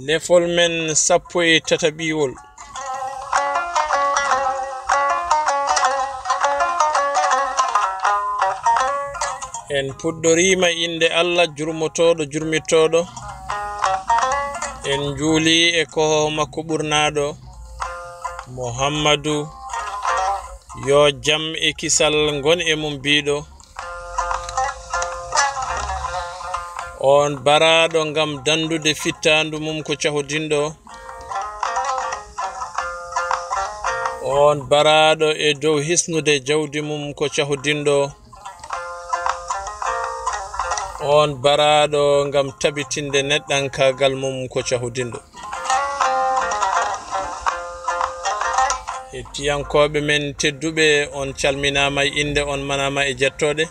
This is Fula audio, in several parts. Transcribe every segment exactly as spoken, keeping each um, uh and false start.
Lefol men sappo e tataɓiwol. En puɗɗoriima innde Allah jurmotooɗo jurmittooɗo. En njuuli e koho makko ɓurnaaɗo Muhammadu, yo jam e kisal ngon e mum biiɗo. On baraaɗo ngam danndude fittaandu mum ko cahodinɗo. On baraaɗo e dow hisnude jawdi mum ko cahodinɗo. On baraaɗo ngam tabitinde neɗɗankaagal mum ko cahodinɗo. Hettiyankooɓe men tedduɓe, on calminaama e innde, on manaama e jettooɗe.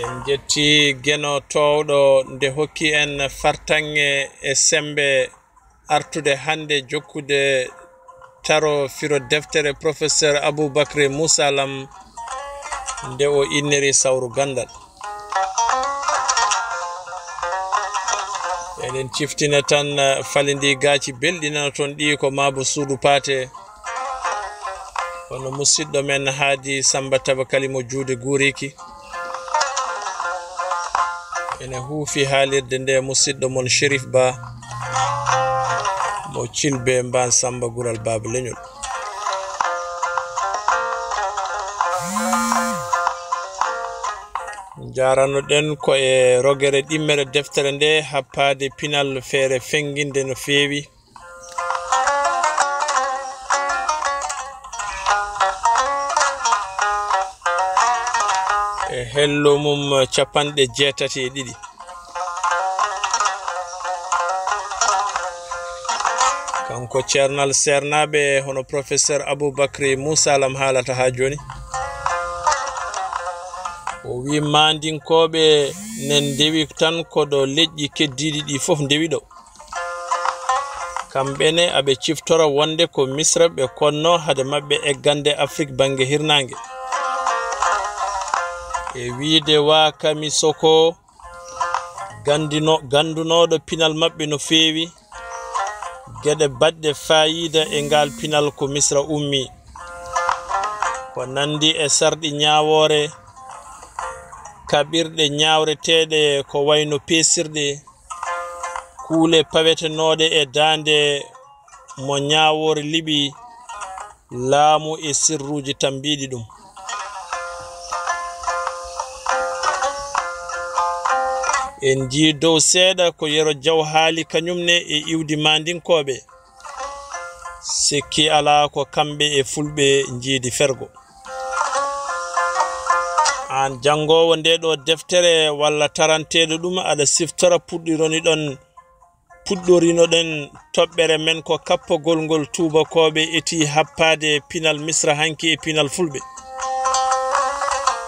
En njetti Geno Toowɗo nde hokki en fartaŋŋe e semmbe artude hannde jokkude taro firo deftere Professeur Aboubacry Moussa Lam nde o inniri Sawru Ganndal. Eɗen ciftina tan, eh, falindi gaaci belɗinana toon ɗi ko Maabo Suudu Paate, kono musidɗo men Haadi Samba Tabakali mo juude guuriki. Ene huufi haalirde nde musidɗo mon Cherif Ba mo Cilbe Mbaan Samba Gural Baaba Leñol. Njaaranoɗen ko e rogere ɗimmere deftere nde, happaade pinal feere fennginde no feewi. E hello mum capanɗe jeetati e ɗiɗi. Kanko ceernal seernaaɓe, hono Professeur Aboubacry Moussa Lam haalata haa jooni. O wi maandinkooɓe nen ndewi tan ko ɗo leƴƴi keddiiɗi ɗi fof ndewi ɗo. Kamɓe ne aɓe ciftora wonde ko Misra ɓe konno hade maɓɓe eggande Afrik bannge hirnaange. E wiide waa Kamisoko, gandino-, gandunooɗo pinal maɓɓe no feewi, geɗe baɗɗe faayiida e ngal pinal ko Misra ummi. Ko nandi e sarɗi ñaawoore, kaɓirɗe ñaawreteeɗe ko wayno peesirɗe, kuule pawetenooɗe e daande mo ñaawoore liɓi, laamu e sirruuji tambiiɗi ɗum. En njii dow seeɗa ko Yero Jaw haali kañum ne e iwdi maandinkooɓe. Sikki alaa ko kamɓe e fulɓe njiidi fergo. Aan janngoowo nde ɗo deftere walla taranteeɗo ɗum, aɗa siftora puɗɗironi ɗon, puɗɗorinoɗen toɓɓere men ko kappogol ngol tuubakooɓe eti happaade pinal Misra hanki e pinal fulɓe.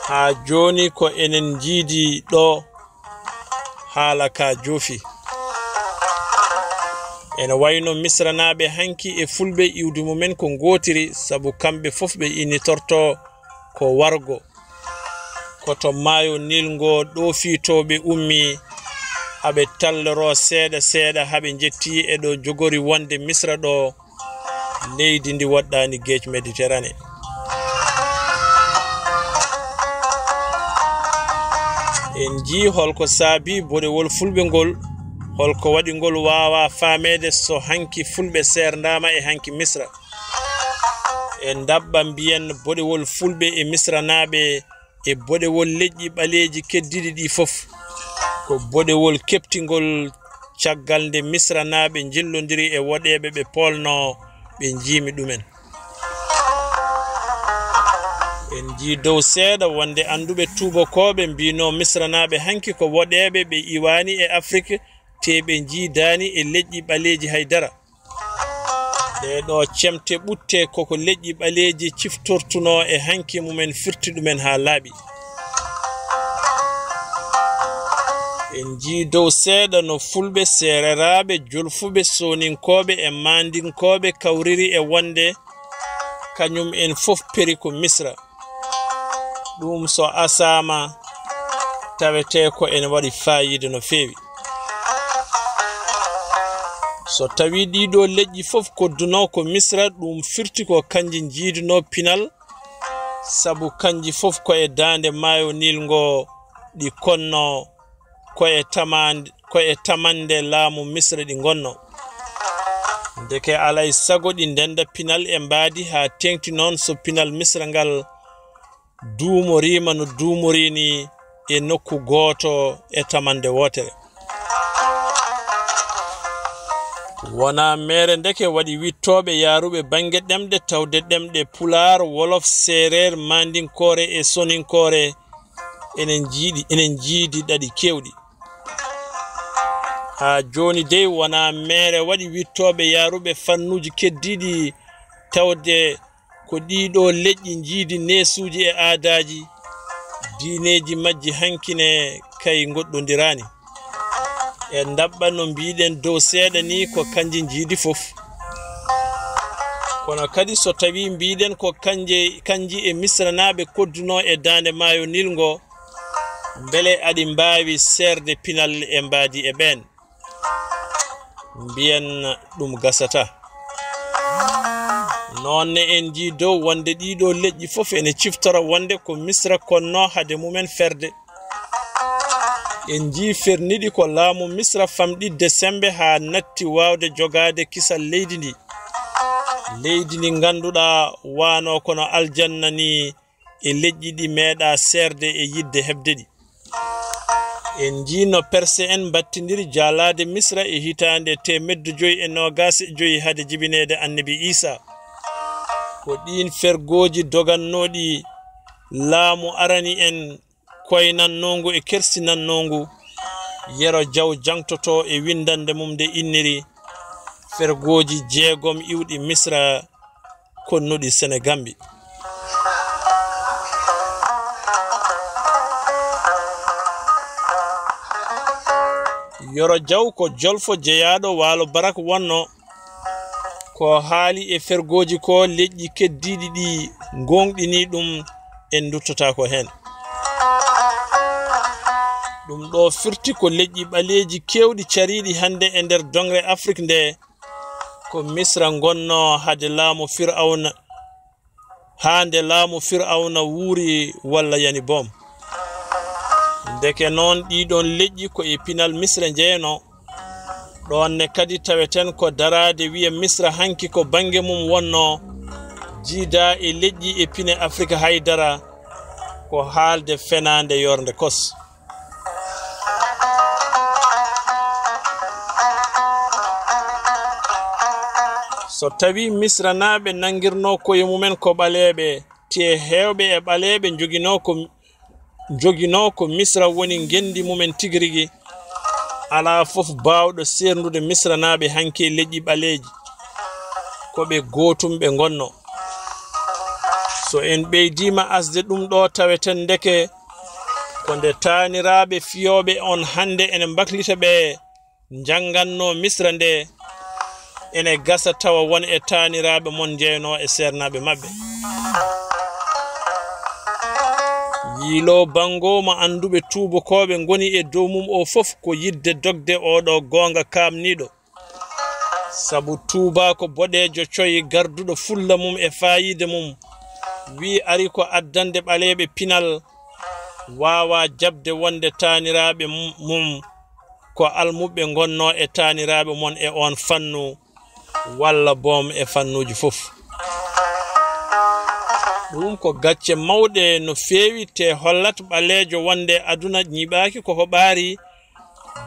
Haa jooni ko enen njiidi ɗo haala ka joofi. Ene wayno Misranaaɓe hanki e fulɓe iwdi mumen ko ngootiri, sabu kamɓe fof ɓe innitorto ko wargo. Ko to maayo Nil ngo ɗoofitooɓe ummi, aɓe talloro seeɗa seeɗa haa ɓe njetti e ɗo jogori wonde Misra ɗo, leydi ndi woɗɗaani geec Mediterane. En njii holko saabi boɗewol fulɓe ngol, holko waɗi ngol waawaa faameede so hanki fulɓe seerndaama e hanki Misra. En ndaɓɓa mbiyen boɗewol fulɓe e Misranaaɓe e boɗewol leƴƴi ɓaleeji keddiiɗi ɗi fof. Ko boɗewol keɓtingol caggal nde Misranaaɓe njillondiri e woɗeeɓe ɓe poolno ɓe njiimi ɗumen. En njii dow seeɗa wonde annduɓe tuubakooɓe mbino Misranaaɓe hanki ko woɗeeɓe ɓe iwaani e Afrik, te ɓe njiidaani e leƴƴi ɓaleeji hay dara. Ɗee ɗo cemte ɓutte koko leƴƴi ɓaleeji ciftortuno e hanki mumen firti ɗumen haa laaɓi. En njii dow seeɗa no fulɓe, seereraaɓe, jolfuɓe, sooninkooɓe e maandinkooɓe kawriri e wonde kañum en fof peri ko Misra. Ɗum so asaama, tawetee ko ene waɗi faayiida no feewi. So tawii ɗii ɗoo leƴƴi fof koddunoo ko Misra, ɗum firti ko kanji njiidunoo pinal, sabu kanji fof ko e daande maayo Niil ngo ɗi konnoo, ko e tamande, ko e tamande laamu Misra ɗi ngonnoo. Ndeke alay sago ɗi ndennda pinal e mbaadi haa teeŋti noon so pinal Misra ngal duumoriima no duumorii ni e nokku gooto e tamande wootere. Wonaa meere ndeke waɗi wiɗtooɓe yaaruɓe bannge ɗemɗe tawde ɗemɗe Pulaar, Wolof, Seereer, Maandinkoore e Soninkoore ene njiiɗi, ene njiidi ɗaɗi keewɗi. Haa jooni dey wonaa meere waɗi wiɗtooɓe yaaruɓe fannuuji keddiiɗi tawde ko ɗii ɗoo leƴƴi njiidi neesuuji e aadaaji, diineeji majji hankine kay ngoɗɗondiraani. E ndaɓɓa no mbiiɗen dow seeɗa ni ko kanji njiidi fof. Kono kadi so tawii mbiiɗen ko kanje, kanji e Misranaaɓe koddunoo e daande maayo Niil ngo, mbele aɗi mbaawi seerde pinal e mbaadi e ɓeen? Mbiyen ɗum gasata. Noon ne en njii dow wonde ɗii ɗoo leƴƴi fof ene ciftora wonde ko Misra konnoo hade mumen ferde. En njii ferniɗi ko laamu Misra famɗitde semmbe haa natti waawde jogaade kisal leydi ndi. Leydi ndi ngannduɗaa waanoo kono aljanna ni e leƴƴi ɗi meeɗaa seerde e yiɗde heɓde ɗi. En njii no Perse en mbattindiri jaalaade Misra e hitaande teemedde joyi e noogaas e joyi hade jibineede Annabi Iisaa. Ko ɗiin fergooji dogannooɗi laamu arani en koynannoongu e kersinannoongu, Yero Jaw jaŋtotoo e winndannde mum nde inniri fergooji jeegom iwɗi Misra konnuɗi Senegambi. Yoro Jaw ko jolfo jeyaaɗo waalo Barak wonno. Ko haali e fergooji ko leƴƴi keddiiɗi ɗi ngooŋɗini ɗum en nduttotaako heen. Ɗum ɗo firti ko leƴƴi ɓaleeji keewɗi cariiɗi hannde e nder doŋre Afrik nde ko Misra ngonnoo hade laamu Firawna, haa nde laamu Firawna wuuri walla yani boom. Ndeke noon ɗiiɗoon leƴƴi ko e pinal Misra njeyanoo. Ɗoon ne kadi taweten ko daraade wiya Misra hanki ko bannge mum wonnoo, jiidaa e leƴƴi e pine Afrik hay dara, ko haalde fenaande yoornde kos. So tawii Misranaaɓe nanngirnoo koye mumen ko ɓaleeɓe, tee heewɓe e ɓaleeɓe njoginoo ko, njoginoo ko Misra woni ngenndi mumen tigi rigi, alaa fof baawɗo seerndude Misranaaɓe hanki e leƴƴi ɓaleeji. Ko ɓe gootum ɓe ngonnoo. So en ɓeydiima asde ɗum ɗo, taweten ndeke ko nde taaniraaɓe fiyooɓe on hannde ene mbaklita ɓe njanngannoo Misra nde, ene gasa tawa won e taaniraaɓe mon njeyanoo e seernaaɓe maɓɓe. Yiiloo banngoo mo annduɓe tuubakooɓe ngoni e dow mum o fof ko yiɗde dogde oo ɗo goonga kaamniiɗo. Sabu tuubaako boɗeejo coy garduɗo fulla mum e faayiida mum, wii ari ko addande ɓaleeɓe pinal, waawaa jaɓde wonde taaniraaɓe mu-, mum ko almuɓɓe ngonnoo e taaniraaɓe mon e oon fannu, walla boom e fannuuji fof. Ɗum ko gacce mawɗe no feewi, te hollat ɓaleejo wonde aduna ñiɓaaki ko hoɓaari.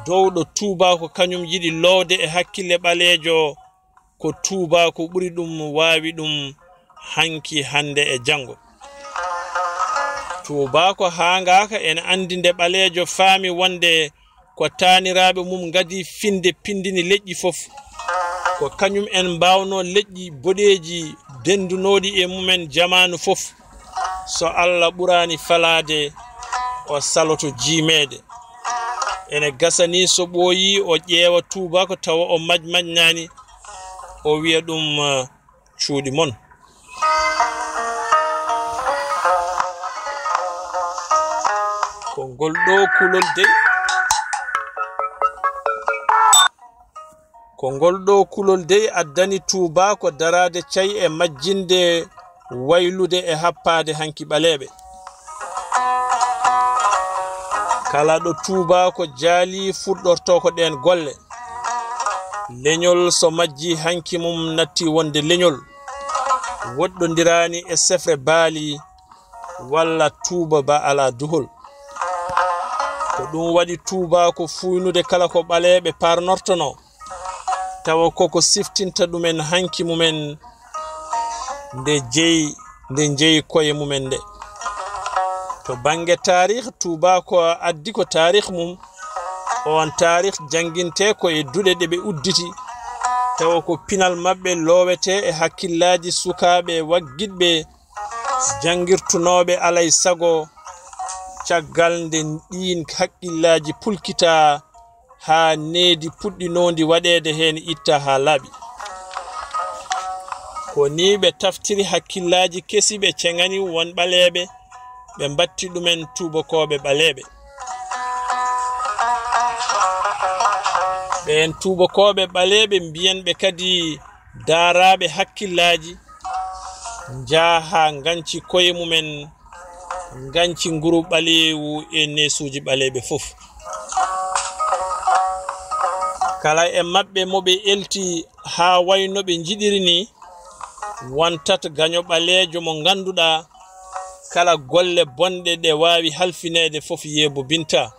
Dowɗo tuubaako kañum yiɗi loowde e hakkille ɓaleejo, ko tuubaako ɓuri ɗum waawi ɗum hanki hannde e janngo. Tuubaako haangaaka ene anndi nde ɓaleejo faami wonde ko taaniraaɓe mum ngadi finde pindini leƴƴi fof. Ko kañum en mbaawnoo leƴƴi boɗeeji denndunooɗi e mumen jamaanu fof. So Alla ɓuraani falaade, o saloto jiimeede. Ene gasa ni so ɓooyii o ƴeewa tuubaako tawa o majmajnaani, o wiya ɗum, eh, cuuɗi mon. Ngol ɗoo kulol dey, ko ngol ɗoo kulol dey addani tuubaako daraade cay e majjinde waylude e happaade hanki ɓaleeɓe. Kala ɗo tuubaako jaalii fuɗɗortoo ko ɗeen golle. Leñol so majjii hanki mum natti wonde leñol, woɗɗondiraani e sefre baali walla tuuba ba alaa duhol. Ko ɗum waɗi tuubaako fuuynude kala ko ɓaleeɓe parnortonoo, tawa koko siftinta ɗumen hanki mumen nde jeyi, nde jeyi koye mumen nde. To bannge taarih, tuubaako addi ko taarih mum. Oon taarih janngintee ko e duɗe ɗe ɓe udditi, tawa ko pinal maɓɓe loowetee e hakkillaaji sukaaɓe waggitɓe janngirtunooɓe alay sago, caggal nde ɗiin hakkillaaji pulkitaa haa needi puɗɗinoondi waɗeede heen ittaa haa laaɓi. Ko nii ɓe taftiri hakkillaaji kesi, ɓe ceŋani won ɓaleeɓe, ɓe mbatti ɗumen tuubakooɓe ɓaleeɓe. Ɓeen tuubakooɓe ɓaleeɓe mbiyen ɓe kadi daaraaɓe hakkillaaji, njaha nganci koye mumen, nganci nguru ɓaleewu e neesuuji ɓaleeɓe fof. Kala e maɓɓe mo ɓe elti haa wayno ɓe njiɗiri ni, wontat gaño ɓaleejo mo ngannduɗaa kala golle bonɗe ɗe waawi halfineede fof yeebobinta,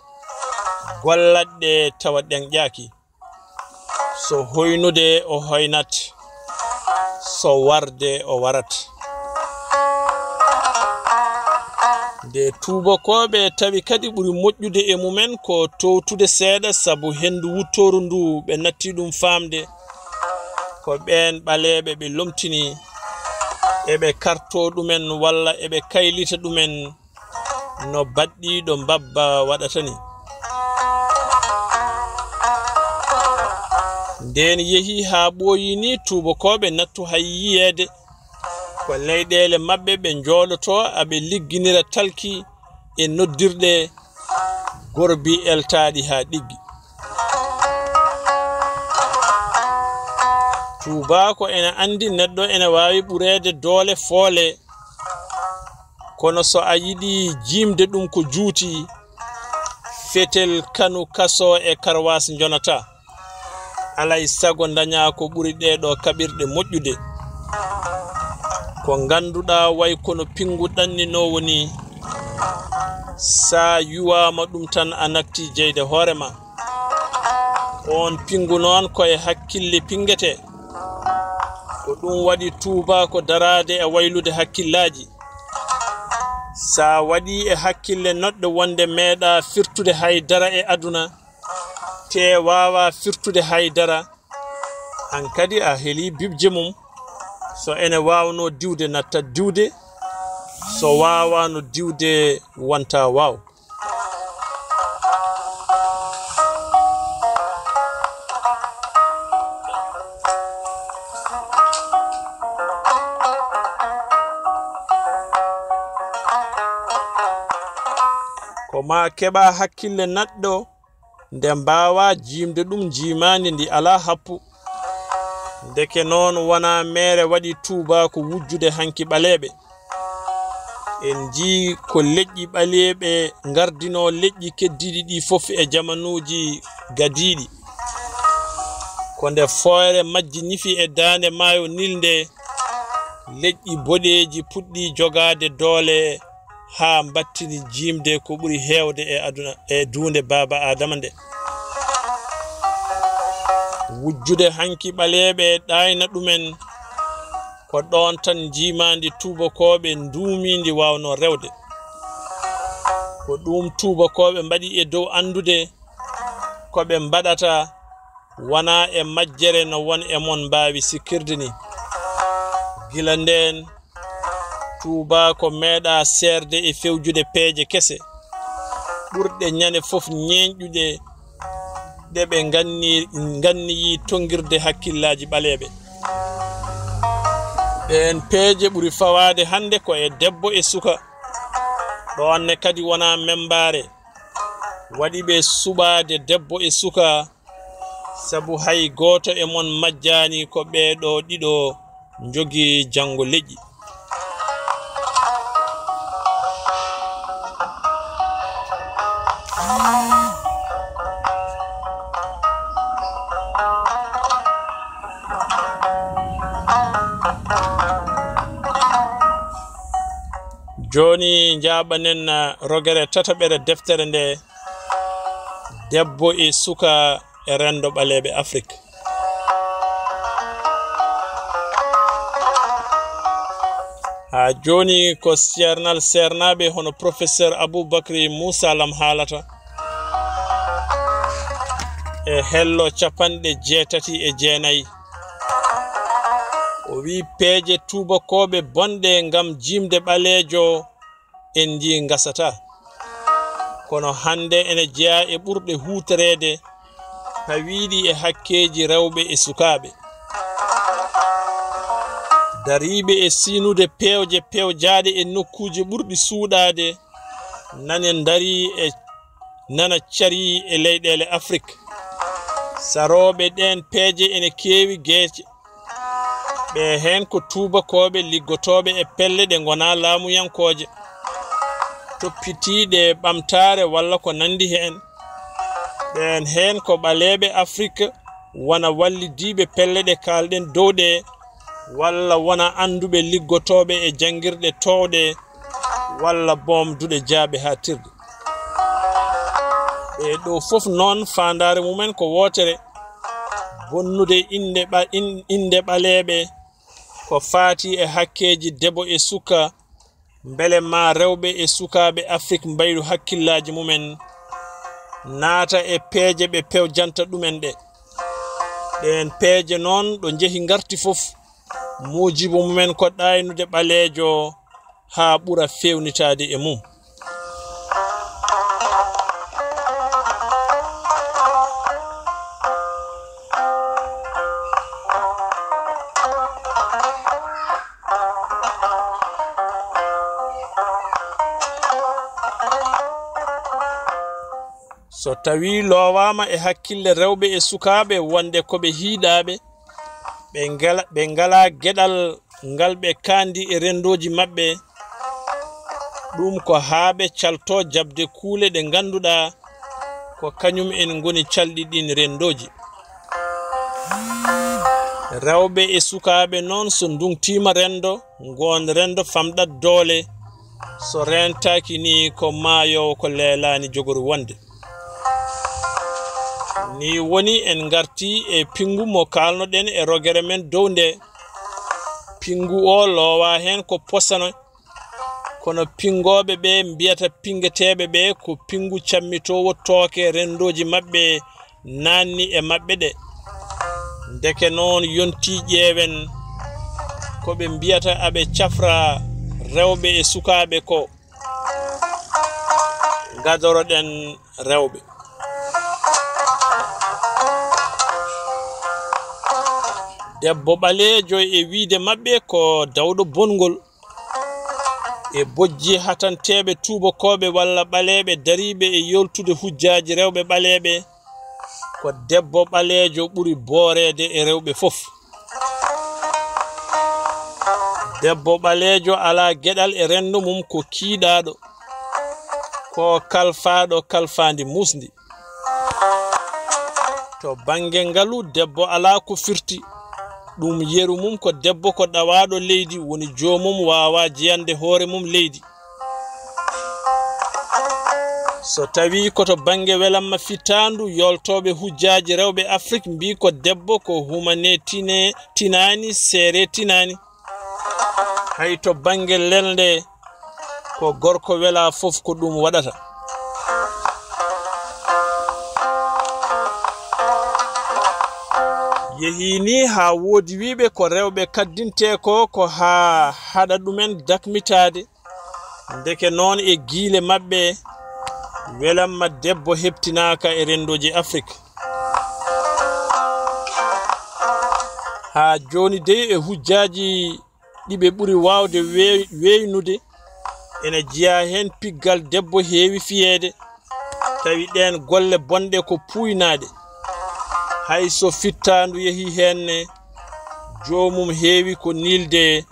gollat ɗe tawa ɗeŋƴaaki. So hoynude o hoynat, so warde o warat. Nde tuubakooɓe tawi kadi ɓuri moƴƴude e mumen ko towtude seeɗa sabu henndu wuttooru ndu ɓe natti ɗum faamde, ko ɓeen ɓaleeɓe ɓe lomtini, eɓe kartoo ɗumen walla eɓe kaylita ɗumen no baɗɗiiɗo mbabba waɗata ni. Ndeen yehi haa ɓooyi ni, tuubakooɓe nattu hay yiyeede. Ko leyɗeele maɓɓe ɓe njooɗotoo, aɓe ligginira talki e noddirɗe gorbi eltaaɗi haa ɗiggi. Tuubaako ene anndi neɗɗo ene waawi ɓureede doole foole, kono so a yiɗi jiimde ɗum ko juuti, fetel, kanu, kaso e karwaas njonata. Alay sago ndañaa ko ɓuri ɗee ɗoo kaɓirɗe moƴƴude. Ko ngannduɗaa way kono pinngu ɗanninoowo ni, sa yuwaama ɗum tan a natti jeyde hoore ma. Oon pinngu noon ko e hakkille pinngetee. Ko ɗum waɗi tuubaako daraade e waylude hakkillaaji. Sa waɗi e hakkille noɗɗe wonde meeɗa firtude hay dara e aduna, te waawa firtude hay dara, hankadi a heli bibje mum. So ene waawno diwde, nattat diwde. So waawaano diwde, wonta waaw. Ko ma keɓa hakkille naɗɗo, nde mbaawa jiimde ɗum njiimaandi ndi alaa happu. Ndeke noon, wonaa meere waɗi tuubaako wujjude hanki ɓaleeɓe. En njii ko leƴƴi ɓaleeɓe ngardinoo leƴƴi keddiiɗi ɗi fof e jamanuuji gadiiɗi. Ko nde fooyre majji ñifi e daande maayo Nil nde, leƴƴi boɗeeji puɗɗi jogaade doole haa mbattini jiimde ko ɓuri heewde e aduna, e duunde Baaba Aadama nde. Wujjude hanki ɓaleeɓe ɗaayna ɗumen, ko ɗoon tan njiimaandi tuubakooɓe nduumiindi waawnoo rewde. Ko ɗum tuubakooɓe mbaɗi e dow anndude ko ɓe mbaɗata wonaa e majjere no won e mon mbaawi sikkirde ni. Gila ndeen, tuubaako meeɗa seerde e fewjude peeje kese, ɓurɗe ñande fof ñeeñƴude, ɗe ɓe nganni, nganniyi tonngirde hakkillaaji ɓaleeɓe. Ɗeen peeje ɓuri fawaade hannde ko e debbo e suka. Ɗoon ne kadi wonaa membaare. Waɗi ɓe suɓaade debbo e suka, sabu hay gooto e mon majjaani ko ɓee ɗoo ɗiɗo njogii janngo leƴƴi. Jooni njaaɓanen rogere tataɓere deftere nde, debbo e suka e renndo ɓaleeɓe Afrik. Haa jooni ko seernal seernaaɓe hono Professeur Aboubacry Moussa Lam haalata e hello capanɗe jeetati e jeenayi. O wiyi peeje tuubakooɓe bonɗe ngam jiimde ɓaleejo en njii ngasataa. Kono hannde ene jeyaa e ɓurɗe huutoreede, pawiiɗi e hakkeeji rewɓe e sukaaɓe. Dariiɓe e siinude peewje pewjaaɗe e nokkuuji ɓurɗi suuɗaade, nane ndarii e nana carii e leyɗeele Afrik. Sarooɓe ɗeen peeje ene keewi geece. Ɓe heen ko tuubakooɓe liggotooɓe e pelle ɗe ngonaa laamuyankooje, toppitiiɗe ɓamtaare walla ko nanndi heen. Ɓeen heen ko ɓaleeɓe Afrik wona wallidiiɓe pelle ɗe kaalɗen dow ɗe, walla wona annduɓe liggotooɓe e janngirɗe toowɗe walla boomduɗe jaaɓe haa tirde. Ɓee ɗoo fof noon faandaare mumen ko wootere, bonnude innde ɓa-, in-, innde ɓaleeɓe ko faati e hakkeeji debbo e suka, mbele maa rewɓe e sukaaɓe Afrik mbaylu hakkillaaji mumen, naata e peeje ɓe pewjanta ɗumen ɗe. Ɗeen peeje noon ɗo njehi ngarti fof, muujibu mumen ko ɗaaynude ɓaleejo haa ɓura feewnitaade e mum. So tawii loowaama e hakkille rewɓe e sukaaɓe wonde ko ɓe hiiɗaaɓe, ɓe ngala-, ɓe ngalaa geɗal ngal ɓe kaandi e renndooji maɓɓe, ɗum ko haa ɓe caltoo jaɓde kuule ɗe ngannduɗaa ko kañum en ngoni calɗi ɗiin renndooji. Rewɓe e sukaaɓe noon, so nduŋtiima renndo, ngoon renndo famɗat doole, so reentaaki ni ko maayoowo ko leelaani jogoru wonde. Ni woni en ngarti e pinngu mo kaalnoɗen e rogere men dow nde. Pinngu o loowa heen ko posano, kono pinngooɓe ɓe mbiyata pinngeteeɓe ɓe ko pinngu cammitoowo tooke renndooji maɓɓe naanni e maɓɓe ɗe. Ndeke noon yontii ƴeewen ko ɓe mbiyata aɓe cafra rewɓe e sukaaɓe ko. Gadoroɗen rewɓe. Debbo ɓaleejo e wiyde maɓɓe ko dawɗo bonngol. E bojji hatanteeɓe tuubakooɓe walla ɓaleeɓe dariiɓe e yooltude hujjaaji rewɓe ɓaleeɓe, ko debbo ɓaleejo ɓuri booreede e rewɓe fof. Debbo ɓaleejo alaa geɗal e renndo mum, ko kiiɗaaɗo, ko kalfaaɗo kalfaandi muusndi. To bannge ngalu, debbo alaa ko firti. Ɗum yeru mum ko debbo ko ɗawaaɗo leydi, woni joomum waawaa jeyande hoore mum leydi. So tawii ko to bannge welamma fittaandu, yooltooɓe hujjaaji rewɓe Afrik mbii ko debbo ko humane tine, tinaani, seere tinaani. Hay to bannge lelnde, ko gorko welaa fof ko ɗum waɗata. Yehii nii haa woodi wiyɓe ko rewɓe kaddintee ko, ko haa haɗa ɗumen dakmitaade. Ndeke noon e giile maɓɓe, welamma debbo heɓtinaaka e renndooji Afrik. Haa jooni dey e hujjaaji ɗi ɓe ɓuri waawde we-, weeynude, ene jeyaa heen piggal debbo heewi fiyeede. Tawi ɗeen golle bonɗe ko puuynaaɗe. Hay so fittaandu yehii heen ne, joomum heewi ko niilde,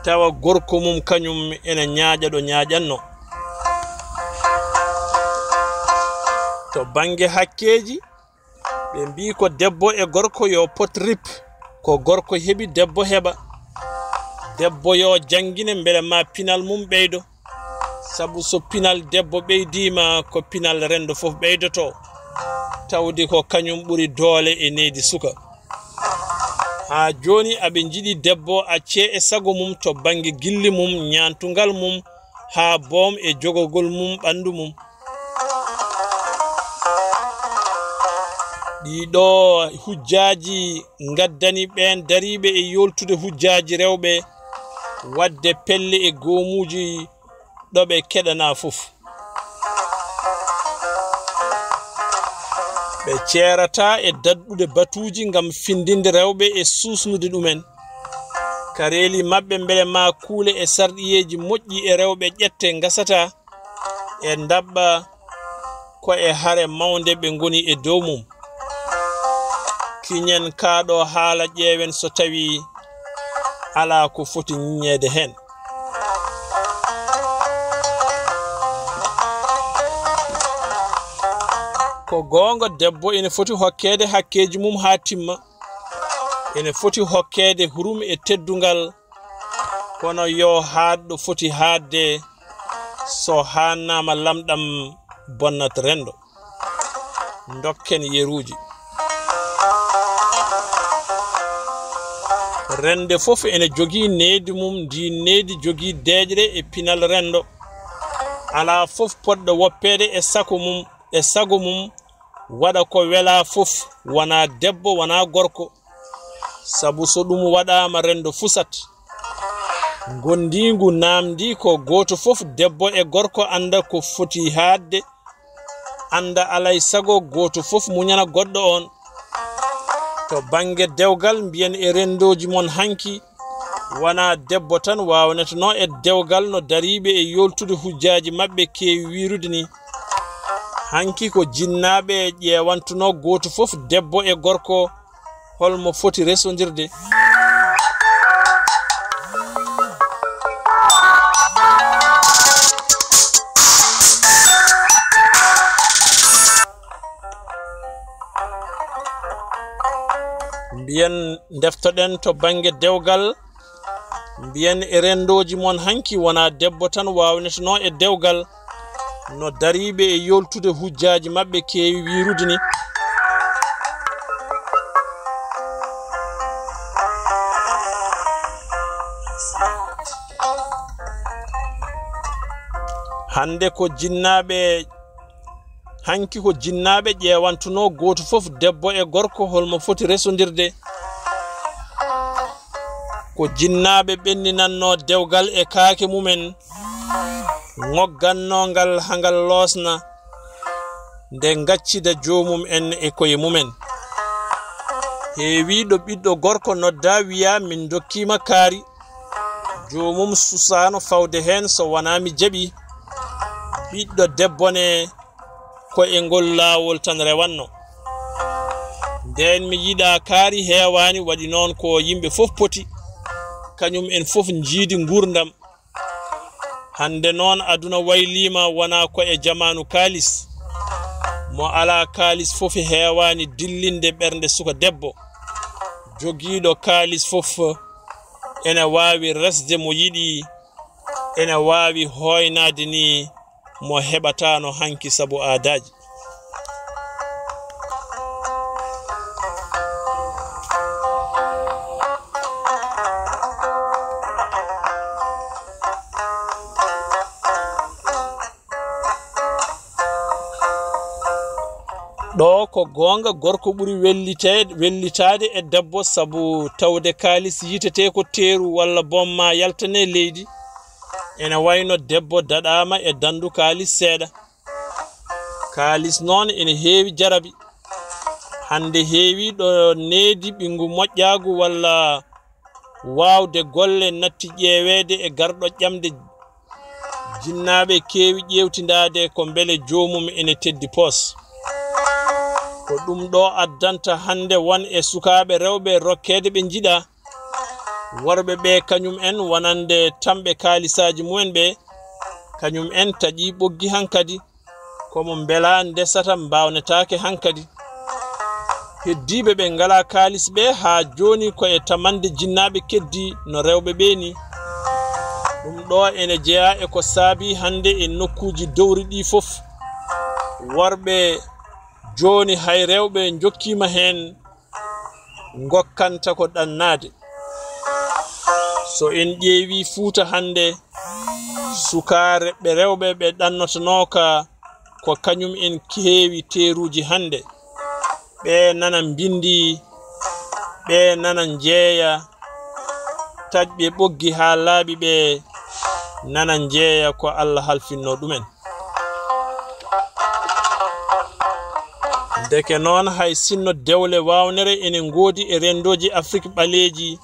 tawa gorko mum kañum ene ñaaƴa ɗo ñaaƴannoo. To bannge hakkeeji, ɓe mbii ko debbo e gorko yo pot rip, ko gorko heɓi debbo heɓa. Debbo yo janngine mbele ma pinal mum ɓeydo, sabu so pinal debbo ɓeydiima ko pinal renndo fof ɓeydoto, tawde ko kañum ɓuri doole e nehdi suka. Haa jooni aɓe njiɗi debbo accee e sago mum to bannge gilli mum, ñaantungal mum, haa boom e jogagol mum ɓanndu mum. Ɗiɗo hujjaaji ngaddani ɓeen dariiɓe e yooltude hujjaaji rewɓe waɗde pelle e goomuuji ɗo ɓe keɗanaa fof. Ɓe ceerataa e daɗɗude batuuji ngam findinde rewɓe e suusnude ɗumen. Kareeli maɓɓe mbele ma kuule e sarɗiyeeji moƴƴi e rewɓe ƴette ngasataa e ndaɓɓa ko e hare mawnde ɓe ngoni e dow mum. Kiñen kaa ɗo haala ƴeewen so tawi alaa ko foti ñiññeede heen. Ko goonga debbo ene foti hokkeede hakkeeji mum haa timma. Ene foti hokkeede hurum e teddungal, kono yo haad ɗo foti haadde, so haannaama lamɗam bonnat renndo. Ndokken yeruuji. Rennde fof ene jogii nehdi mum, ndi nehdi jogii deeƴre e pinal renndo. Alaa fof potɗo woppeede e sako mum, e sago mum, waɗa ko welaa fof, wonaa debbo, wonaa gorko. Sabu so ɗum waɗaama renndo fusat. Ngondiingu naamndi ko gooto fof, debbo e gorko annda ko foti haadde, annda alay sago gooto fof muñana goɗɗo on. To bannge dewgal, mbiyen e renndooji mon hanki, wonaa debbo tan waawneteno e dewgal no dariiɓe e yooltude hujjaaji maɓɓe keewi wiirude ni. Hanki ko jinnaaɓe ƴeewantuno gooto fof debbo e gorko holmo foti resondirde. Mbiyen ndeftoɗen to bannge dewgal, mbiyen e renndooji mon hanki wonaa debbo tan waawneteno e dewgal no dariiɓe e yooltude hujjaaji maɓɓe keewi wiirude ni. Hannde ko jinnaaɓe, hanki ko jinnaaɓe ƴeewantuno gooto fof debbo e gorko holmo foti resondirde. Ko jinnaaɓe ɓenninanno dewgal e kaake mumen, ŋogganno ngal haa ngal loosna, nde ngaccida joomum en e koye mumen. Heewi ɗo ɓiɗɗo gorko nodda wiya min ndokkiima kaari, joomum susaano fawde heen so wonaa mi jaɓi. Ɓiɗɗo debbo ne ko e ngol laawol tan rewanno. Ndeen mi yiɗa kaari heewaani, waɗi noon ko yimɓe fof poti, kañum en fof njiidi nguurndam. Hannde noon aduna wayliima wonaa ko e jamaanu kaalis. Mo alaa kaalis fof heewaani dillinde ɓernde suka debbo. Jogiiɗo kaalis fof ene waawi resde mo yiɗi, ene waawi hooynaade ni mo heɓataano hanki sabu aadaaji. Ɗo ko goonga, gorko ɓuri welliteede, wellitaade e debbo, sabu tawde kaalis yitetee ko teeru walla boom ma yaltane leydi. Ene wayno debbo daɗaama e dandu kaalis seeɗa. Kaalis noon ene heewi jarabi. Hannde heewi ɗo needi ɓinngu moƴƴaagu walla waawde golle natti ƴeeweede e garɗo ƴamde Jinnaaɓe keewi ƴeewtindaade ko mbele joomum ene teddi poos. Ko ɗum ɗo addanta hannde won e sukaaɓe rewɓe rokkeede ɓe njiɗaa. Worɓe ɓe kañum en wonande tamɓe kaalisaaji mumen ɓe, kañum en taƴi ɓoggi hankadi. Ko mo mbelaa ndesata mbaawnetaake hankadi. Heddiiɓe ɓe ngalaa kaalis ɓe haa jooni ko e tamande jinnaaɓe keddi no rewɓe ɓe ni. Ɗum ɗo ene jeyaa e ko saabii hannde e nokkuuji dowri ɗi fof. Worɓe jooni hay rewɓe njokkiima heen ngokkanta ko ɗannaade. So en ƴeewi Fuuta hannde, sukaare ɓe rewɓe ɓe ɗannotonooka ko kañum en keewi teeruuji hannde. Ɓe nana mbindi, ɓe nana njeeya, taƴɓe ɓoggi haa laaɓi ɓe nana njeeya ko Allah halfinno ɗumen. Ndeke noon, hay sinno dewle waawnere ene ngoodi e renndooji Afrik ɓaleeji,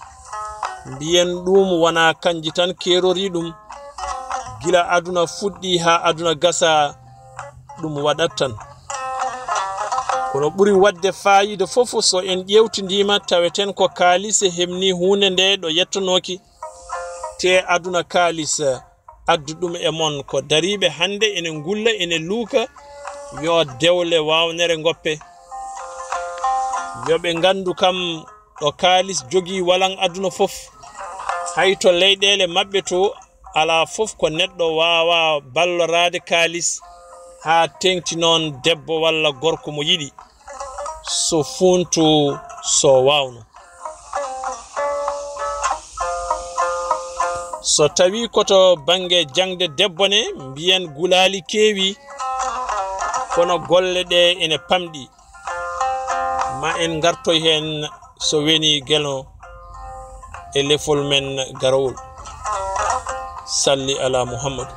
mbiyen ɗum wonaa kanji tan keerori ɗum. Gila aduna fuɗɗi haa aduna gasa, ɗum waɗat tan. Kono ɓuri waɗde faayiida fof, so en ƴeewtindiima, taweten ko kaalis e heɓni huunde nde ɗo yettonooki. Te aduna kaalis addu ɗum e mon, ko dariiɓe hannde ene ngulla, ene luuka, yo dewle waawnere ngoppe. Yo ɓe nganndu kam ɗo kaalis jogii walan aduna fof. Hay to leyɗeele maɓɓe to, alaa fof ko neɗɗo waawa balloraade kaalis haa teŋti noon debbo walla gorko mo yiɗi, so fuuntu so waawno. So tawi ko to bannge jaŋde debbo ne, mbiyen gulaali keewi, kono golle ɗe ene pamɗi. Ma en ngartoy heen so woni Geno e lefol men garawol. Salli ala Muhammadu.